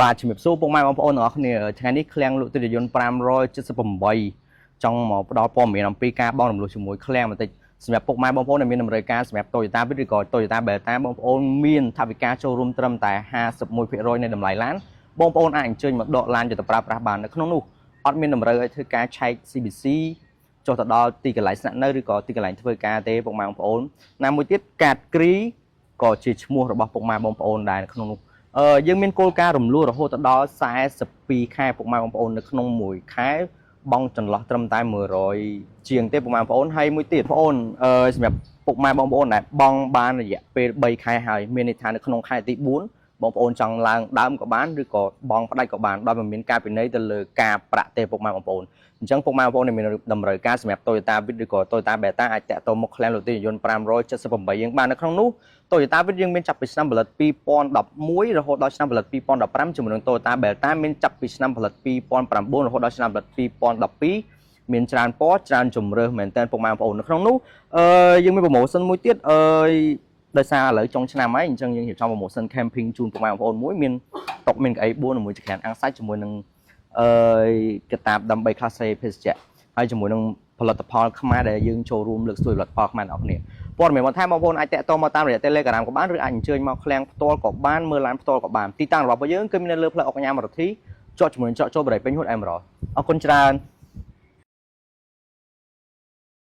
បាទជំរាបសួរពុកម៉ែបងប្អូនទាំងអស់គ្នាថ្ងៃនេះឃ្លាំងលក់ទិដ្ឋយន្ត578ចង់មកផ្ដល់ព័ត៌មានអំពីការបង់រំលោះជាមួយឃ្លាំងបន្តិចសម្រាប់ពុកម៉ែបងប្អូនដែលមានតម្រូវការសម្រាប់ Toyota Vitz ឬក៏ Toyota Belta បងប្អូនមានថវិកាចូលរួមត្រឹមតែ51%នៃតម្លៃឡានបងប្អូនអាចអញ្ជើញមកដកឡានយកទៅប្រើប្រាស់បាននៅក្នុងនោះអត់មានតម្រូវឲ្យធ្វើការឆែក CBC ចុះទៅដល់ទីកន្លែងស្នាក់នៅឬក៏ទីកន្លែងធ្វើការទេពុកម៉ែបងប្អូនណាមួយទៀតកាតគ្រីក៏ជាឈ្មោះរបស់ពុកម៉ែបងប្អូនដែរនៅក្នុងនោះ យើងមានគោលការណ៍រំលោះរហូតដល់42ខែពុកម៉ែបងប្អូននៅក្នុងមួយខែបង់ចន្លោះត្រឹមតែ100ជាងទេពុកម៉ែបងប្អូនហើយមួយទៀតបងប្អូនសម្រាប់ពុកម៉ែបងប្អូនដែលបង់បានរយៈពេល3ខែហើយមានន័យថានៅក្នុងខែទី4បងប្អូនចង់ឡើងដើមក៏បានឬក៏បង់ផ្ដាច់ក៏បានដោយមិនមានការពិន័យទៅលើការប្រាក់ទេពុកម៉ែបងប្អូនអញ្ចឹងពុកម៉ែបងប្អូនដែលមានតម្រូវការសម្រាប់ Toyota Vitz ឬក៏ Toyota Belta អាចតាក់ទងមកឃ្លាំងលក់ទិញយន្ត578យើងបាននៅក្នុងនោះ Toyota Vitz យើងមានចាប់ពីឆ្នាំផលិត2011រហូតដល់ឆ្នាំផលិត2015ជាមួយនឹង Toyota Belta មានចាប់ពីឆ្នាំផលិត2009រហូតដល់ឆ្នាំផលិត2012មានច្រើនពណ៌ច្រើនជម្រើសមែនតើពុកម៉ែបងប្អូននៅក្នុងនោះយើងមាន promotion មួយទៀតដោយសារឥឡូវចុងឆ្នាំហើយអញ្ចឹងយើងរៀបចំ promotion camping ជូនពុកម៉ែបងប្អូនមួយមានតុមានកៅអី4ជាមួយចង្ក្រានអាំងសាច់ជាមួយនឹងកតាបដើម្បីខ្លះសេភេសជ្ជៈហើយជាមួយនឹងផលិតផលខ្មែរដែលយើងចូលរួមលើកស្ទួយផលិតផលខ្មែរទាំងអស់គ្នាព័ត៌មានបន្ថែមបងប្អូនអាចតាក់ទងមកតាមរយៈ Telegram ក៏បានឬអាចអញ្ជើញមកឃ្លាំងផ្ទាល់ក៏បានមើលឡានផ្ទាល់ក៏បានទីតាំងរបស់យើងគឺមាននៅលើផ្លូវអុកញ៉ាមរដ្ឋីជាប់ជាមួយនឹងច្រកចូលបរិយពេញហួតអេមរ៉លអរគុណច្រើន។